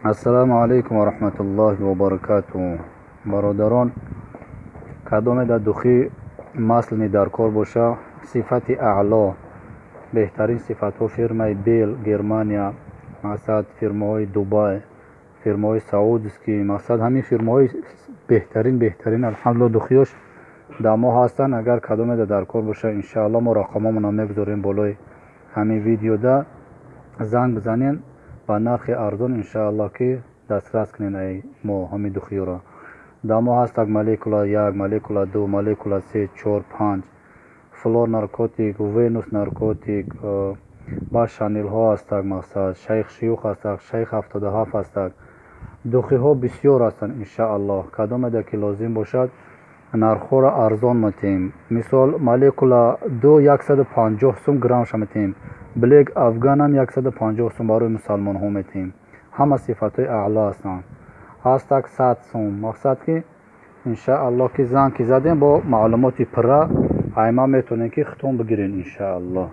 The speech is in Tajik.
Ассалому алайкум ва раҳматуллоҳи ва баракатуҳ. Бародарон, кадоме дар духи масляный дар кор боша, сифати аъло, беҳтарин сифатҳо, фирмаи Бел, Германия, мақсад, фирмаҳои Дубай, фирмаҳои саудский, мақсад, ҳамин фирмаҳои беҳтарин, беҳтарин, алҳамдулилла, духиёш дар мо ҳастанд. Агар кадоме дар кор боша, иншаалло, мо рақамҳомонро мегузорем болои ҳамин видеода, занг бизанен, ба нархи арзон, иншаалло, ки дастрас кунед ай мо ҳамин духиёро. Дар мо ҳастак Молекула як, Молекула ду, Молекула се, чор, панҷ, Флор наркотик, Венус наркотик, ба Шанелҳо ҳастак, мақсад, Шайх Шиюх ҳастак, Шайх 77 ҳастак. Духиҳо бисёр ҳастанд. Иншааллоҳ, кадомеда ки лозим бошад, нархҳоро арзон метиҳем. Мисол, Молекула ду 150 сум граммша метиҳем, Блек Афганам 150 сум барои мусалмонҳо метиҳем. Ҳама сифатҳои аъло ҳастанд. Ҳастак 100 сум. Мақсад ки, иншааллоҳ, ки занг ки задем, бо маълумоти пурра айма метавонем, ки худтон бигирен, иншааллоҳ.